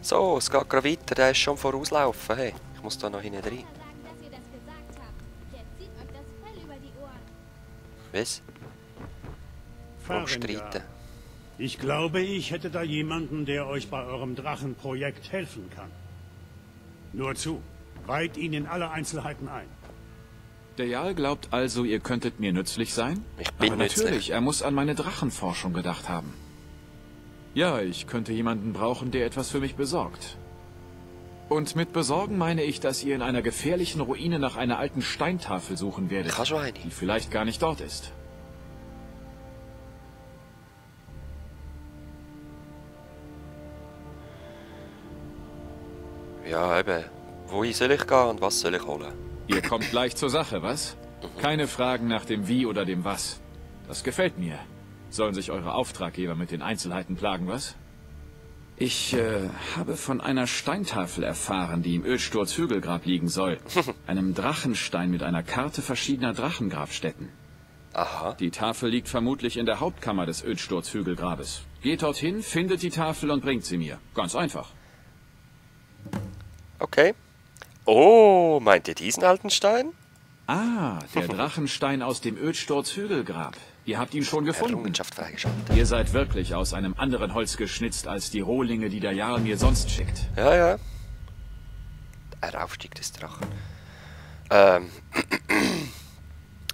So, es geht gerade weiter. Der ist schon vorauslaufen. Hey, ich muss da noch hinten rein. Was? Streiten. Ich glaube, ich hätte da jemanden, der euch bei eurem Drachenprojekt helfen kann. Nur zu, weiht ihn in alle Einzelheiten ein. Der Jarl glaubt also, ihr könntet mir nützlich sein? Ich bin Aber nützlich. natürlich, er muss an meine Drachenforschung gedacht haben. Ja, ich könnte jemanden brauchen, der etwas für mich besorgt. Und mit besorgen meine ich, dass ihr in einer gefährlichen Ruine nach einer alten Steintafel suchen werdet, Kannst du eine? die vielleicht gar nicht dort ist. Ja, eben. Wohin soll ich gehen und was soll ich holen? Ihr kommt gleich zur Sache, was? Keine Fragen nach dem Wie oder dem Was. Das gefällt mir. Sollen sich eure Auftraggeber mit den Einzelheiten plagen, was? Ich habe von einer Steintafel erfahren, die im Ödsturz-Hügelgrab liegen soll. Einem Drachenstein mit einer Karte verschiedener Drachengrabstätten. Aha. Die Tafel liegt vermutlich in der Hauptkammer des Ödsturz-Hügelgrabes. Geht dorthin, findet die Tafel und bringt sie mir. Ganz einfach. Okay. Oh, meint ihr diesen alten Stein? Ah, der Drachenstein aus dem Ödsturz-Hügelgrab. Ihr habt ihn schon gefunden. Errungenschaft freigeschaltet. Ihr seid wirklich aus einem anderen Holz geschnitzt als die Rohlinge, die der Jarl mir sonst schickt. Ja, ja. Der Aufstieg des Drachen. Eben,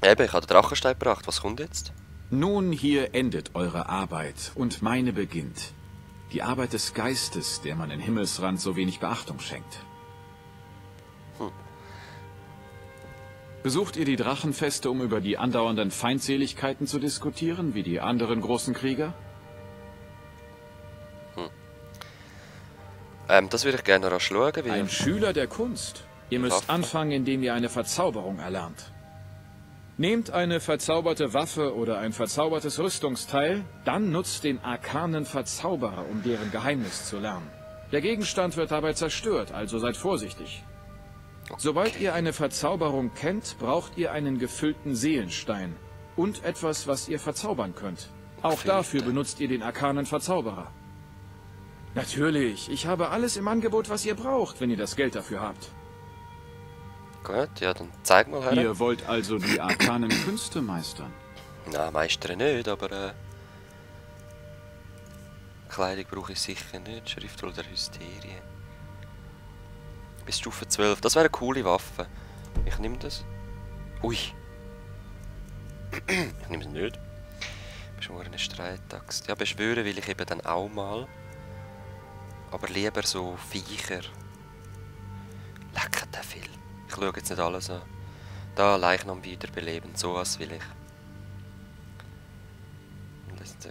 ich habe den Drachenstein gebracht. Was kommt jetzt? Nun, hier endet eure Arbeit und meine beginnt. Die Arbeit des Geistes, der man in Himmelsrand so wenig Beachtung schenkt. Besucht ihr die Drachenfeste, um über die andauernden Feindseligkeiten zu diskutieren, wie die anderen großen Krieger? Das würde ich gerne rasch schauen. Wie Ein Schüler der Kunst. Ihr müsst Waffe. anfangen, indem ihr eine Verzauberung erlernt. Nehmt eine verzauberte Waffe oder ein verzaubertes Rüstungsteil, dann nutzt den arkanen Verzauberer, um deren Geheimnis zu lernen. Der Gegenstand wird dabei zerstört, also seid vorsichtig. Sobald ihr eine Verzauberung kennt, braucht ihr einen gefüllten Seelenstein und etwas, was ihr verzaubern könnt. Auch dafür benutzt ihr den arkanen Verzauberer. Natürlich, ich habe alles im Angebot, was ihr braucht, wenn ihr das Geld dafür habt. Gut, ja, dann zeig mal her. Ihr wollt also die arkanen Künste meistern? Nein, meistern nicht, aber Kleidung brauche ich sicher nicht. Schriftrolle der Hysterie. Bis Stufe 12. Das wäre eine coole Waffe. Ich nehme das. Ui. Ich nehme es nicht. Beschworen eine Streitaxt. Ja, beschwören will ich eben dann auch mal. Aber lieber so Viecher. Lecker der viel. Ich schaue jetzt nicht alles an. Da Leichnam wiederbeleben. So was will ich. Und lassen Sie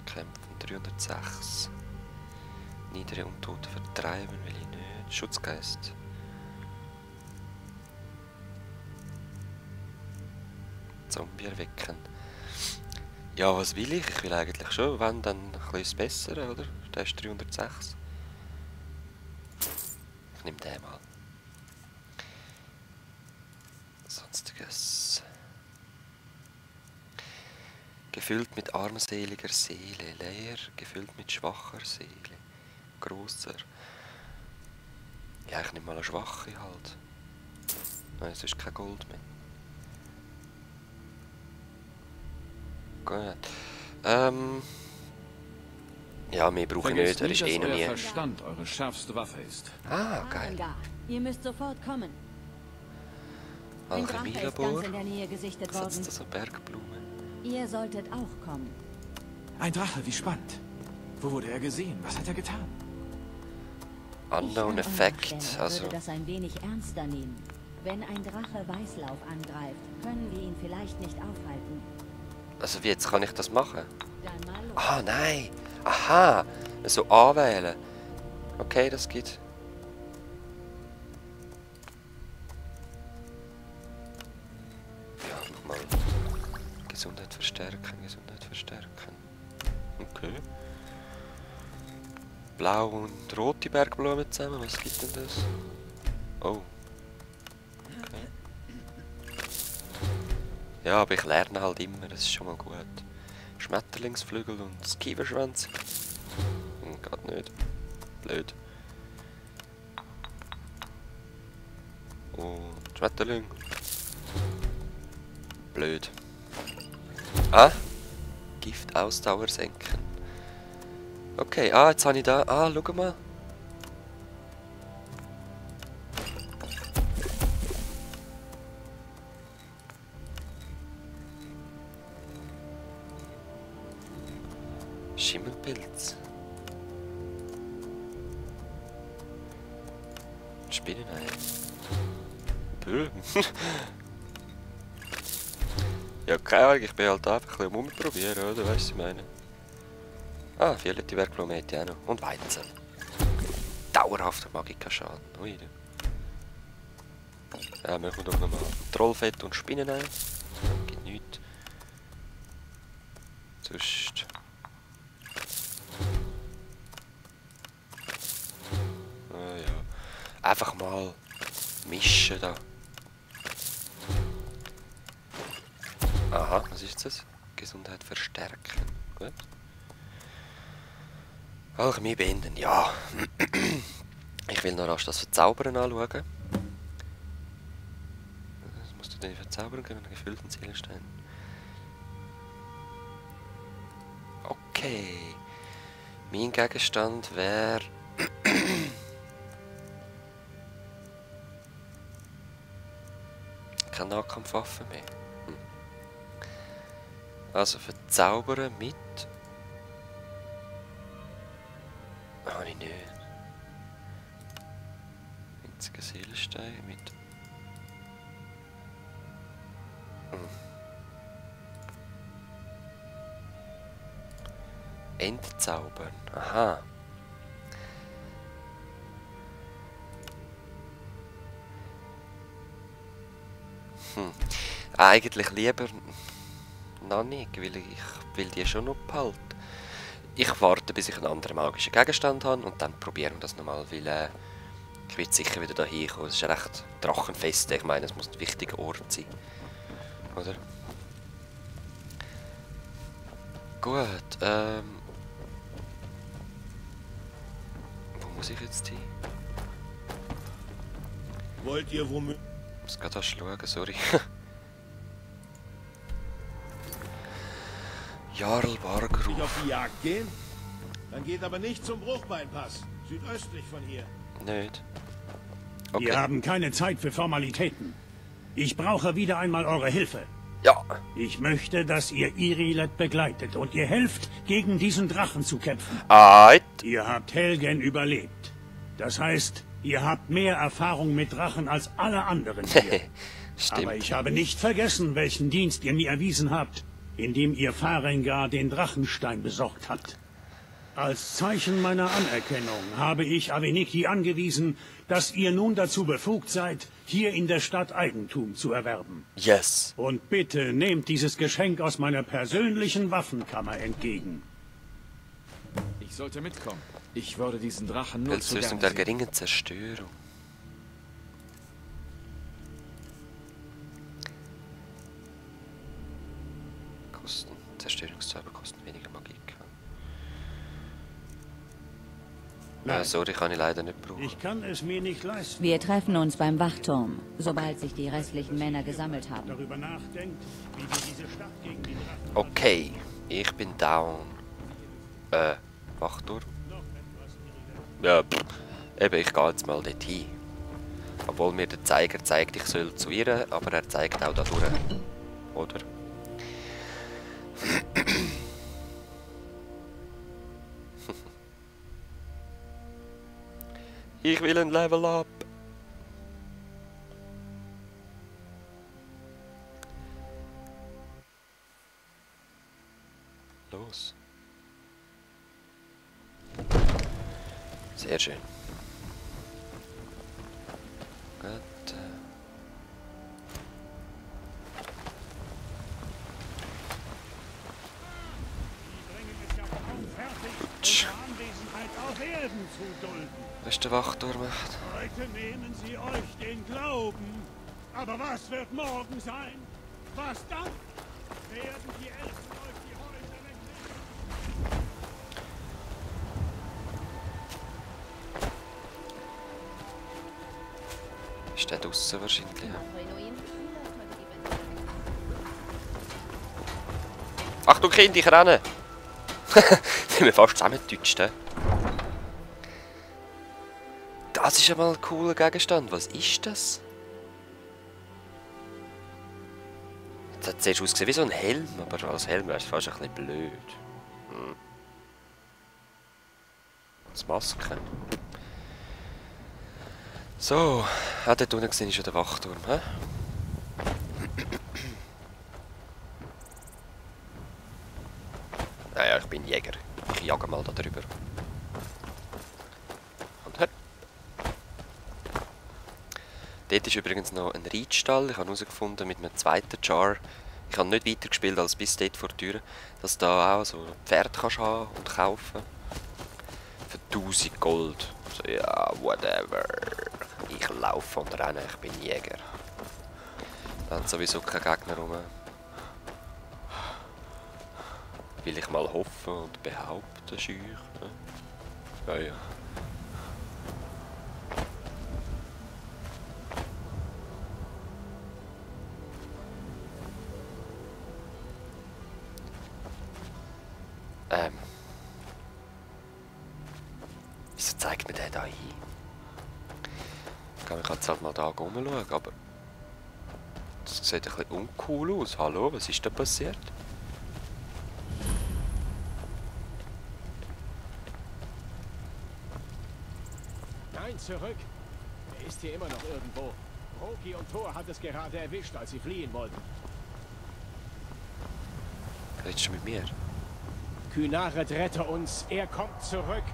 kämpfen. 306. Niedere Untote vertreiben will ich nicht. Schutzgeist. Zombie erwecken. Ja, was will ich? Ich will eigentlich schon, wenn, dann ein bisschen das Bessere, oder? Der ist 306. Ich nehme den mal. Sonstiges. Gefüllt mit armseliger Seele, leer, gefüllt mit schwacher Seele. Grosser. Ja, ich nehme mal eine schwache halt. Nein, es ist kein Gold mehr. Gut. Ja, mehr brauche ich nicht, er ist eh noch nie. Euer Verstand eure schärfste Waffe ist. Ah, geil. Ihr müsst sofort kommen. Ein Drache ist Alchemielabor. ganz in der Nähe gesichtet Was worden. ist das so Bergblumen? Ihr solltet auch kommen. Ein Drache, wie spannend. Wo wurde er gesehen? Was hat er getan? Unknown Ich an Effect, eurer Stelle also würde das ein wenig ernster nehmen. Wenn ein Drache Weißlauf angreift, können wir ihn vielleicht nicht aufhalten. wie jetzt kann ich das machen? Dann mal los. Ah, nein! Aha! So anwählen. Okay, das geht. Ja, nochmal. Gesundheit verstärken, Gesundheit verstärken. Okay. Blau und rote Bergblumen zusammen, was gibt denn das? Oh. Okay. Ja, aber ich lerne halt immer, das ist schon mal gut. Schmetterlingsflügel und Skiverschwänzung. Geht nicht. Blöd. Und Schmetterling. Blöd. Ah? Giftausdauer senken. Okay, jetzt habe ich da... schau mal. Schimmelpilz. Spinnenei. Böhm. Ja, keine Ahnung, ich bin halt einfach ein bisschen rumprobieren, oder? Weißt du, was ich meine? Violette Werkblume hätte ich auch noch. Und Weizen. Dauerhafter Magika-Schaden. Ui. Ja, machen wir doch nochmal Trollfett und Spinnenei. Geht nichts. Sonst... Einfach mal mischen da. Aha, was ist das? Gesundheit verstärken. Gut. Alchemie beenden, ja. Ich will noch rasch das Verzaubern anschauen. Was musst du denn verzaubern können? Einen gefüllten Seelenstein. Okay. Mein Gegenstand wäre... keine Nahkampfwaffe mehr. Also verzaubern mit... Habe ich nicht. Einziger Seelenstein mit... Entzaubern. Aha. Eigentlich lieber noch nicht, weil ich will die schon noch behalten. Ich warte, bis ich einen anderen magischen Gegenstand habe und dann probieren wir das nochmal, weil ich will sicher wieder da hinkommen. Es ist ja recht drachenfest, ich meine, es muss ein wichtiger Ort sein. Oder? Gut, wo muss ich jetzt hin? Wollt ihr womöglich... Ich muss gerade schauen, sorry. Jarl Bargruf. auf die Jagd gehen? Dann geht aber nicht zum Bruchbeinpass, südöstlich von hier. Nicht. Okay. Wir haben keine Zeit für Formalitäten. Ich brauche wieder einmal eure Hilfe. Ja. Ich möchte, dass ihr Irilet begleitet und ihr helft, gegen diesen Drachen zu kämpfen. Ihr habt Helgen überlebt. Das heißt, ihr habt mehr Erfahrung mit Drachen als alle anderen hier. Stimmt. Aber ich habe nicht vergessen, welchen Dienst ihr mir erwiesen habt, indem ihr Farengar den Drachenstein besorgt habt. Als Zeichen meiner Anerkennung habe ich Aveniki angewiesen, dass ihr nun dazu befugt seid, hier in der Stadt Eigentum zu erwerben. Yes. Und bitte nehmt dieses Geschenk aus meiner persönlichen Waffenkammer entgegen. Ich sollte mitkommen. Ich würde diesen Drachen nur zu Pilzlösung gerne der sehen. geringen Zerstörung. Kosten. Zerstörungszauber kosten weniger Magie. Sorry, kann ich leider nicht brauchen. Ich kann es mir nicht leisten. Wir treffen uns beim Wachturm, sobald sich die restlichen Männer gesammelt haben. Darüber nachdenkt, wie wir diese Stadt gegen die Drachen... Okay, ich bin down. Wachturm? Ja, eben, ich gehe jetzt mal dort hin. Obwohl mir der Zeiger zeigt, ich soll zu ihr, aber er zeigt auch da durch. Oder? Ich will ein Level up. Los. Sehr schön. Gut. Was ist der Wachturm macht? Heute nehmen sie euch den Glauben. Aber was wird morgen sein? Was dann? Werden die Elfen euch die Häuser wegnehmen? Ist der draussen wahrscheinlich? Ja. Achtung Kind, ich renne! Sind wir fast zusammengetutscht, he? Das ist einmal ein cooler Gegenstand. Was ist das? Das hat zuerst ausgesehen wie so ein Helm, aber als Helm wäre es fast ein bisschen blöd. Hm. Als Maske. So, dort unten gesehen ist schon der Wachturm, hä? Naja, ich bin Jäger. Ich jage mal da drüber. Und hör. Dort ist übrigens noch ein Reitstall. Ich habe herausgefunden mit einem zweiten Jar. Ich habe nicht weiter gespielt als bis dort vor der Tür, dass du da auch so Pferd kannst haben und kaufen. Für 1000 Gold. Also, ja, whatever. Ich laufe und renne, ich bin Jäger. Da haben sowieso keine Gegner rum. Will ich mal hoffen und behaupten, schüch. Ja, ja. Wieso zeigt mir der da hin? Ich kann mich jetzt halt mal da rumschauen, aber das sieht ein bisschen uncool aus. Hallo, was ist da passiert? Nein, zurück! Er ist hier immer noch irgendwo. Roki und Thor hat es gerade erwischt, als sie fliehen wollten. Redest du mit mir? Kynaret, rette uns! Er kommt zurück!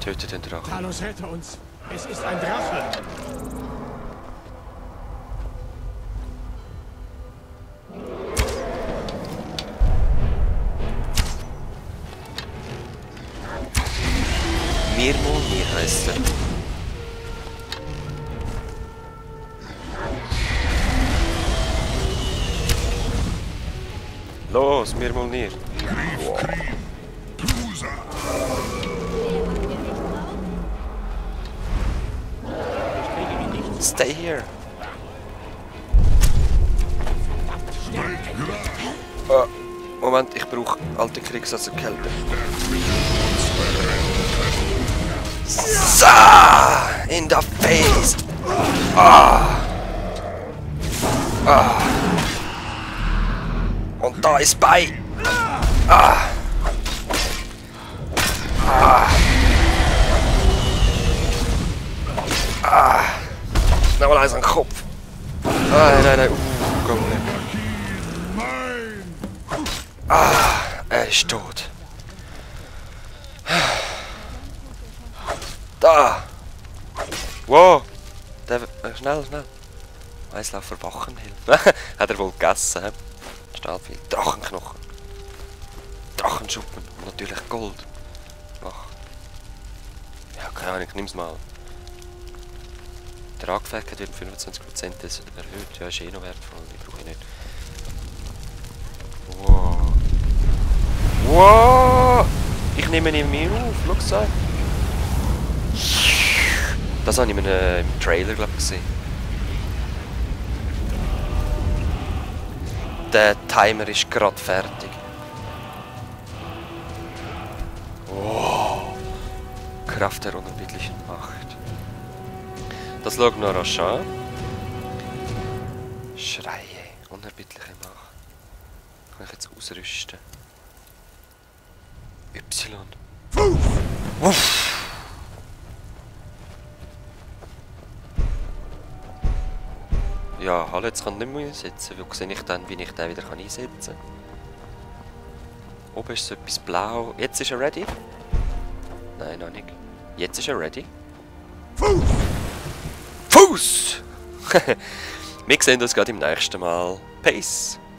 Töte den Drachen. Talos, rette uns! Es ist ein Drache! Mirmulnir heißt er. Los, Mirmulnir. Wow. Stay here. Moment, ich brauche alte Kriegsatzerkälte. Sa! In the face! Ah! Ah! Und da ist bei! Ah! Ah! Ah! Nochmal eins an den Kopf! Nein, nein, nein! Komm nicht! Ah! Er ist tot! Da! Wow! Der, schnell, schnell! Eislaufer Wachenhelm. Hat er wohl gegessen, he? Stahlpfeil. Drachenknochen. Drachenschuppen. Und natürlich Gold. Ach. Ja, keine Ahnung, ich nimm's mal. Die Tragfähigkeit wird um 25% erhöht. Ja, ist eh noch wertvoll. Die brauche ich nicht. Wow. Wow! Ich nehme ihn mir auf. Schau so. Das habe ich im Trailer, glaube ich, gesehen. Der Timer ist gerade fertig. Wow. Kraft der unerbittlichen Macht. Das schaut noch rasch an. Schreie. Unerbittliche Macht. Kann ich jetzt ausrüsten? Y. Uff. Ja, hallo, jetzt kann ich nicht mehr einsetzen. Wie sehe ich dann, wie ich den wieder einsetzen kann? Oben ist so etwas blau. Jetzt ist er ready? Nein, noch nicht. Jetzt ist er ready. Fuß! Fuß! Wir sehen uns gerade im nächsten Mal. Peace!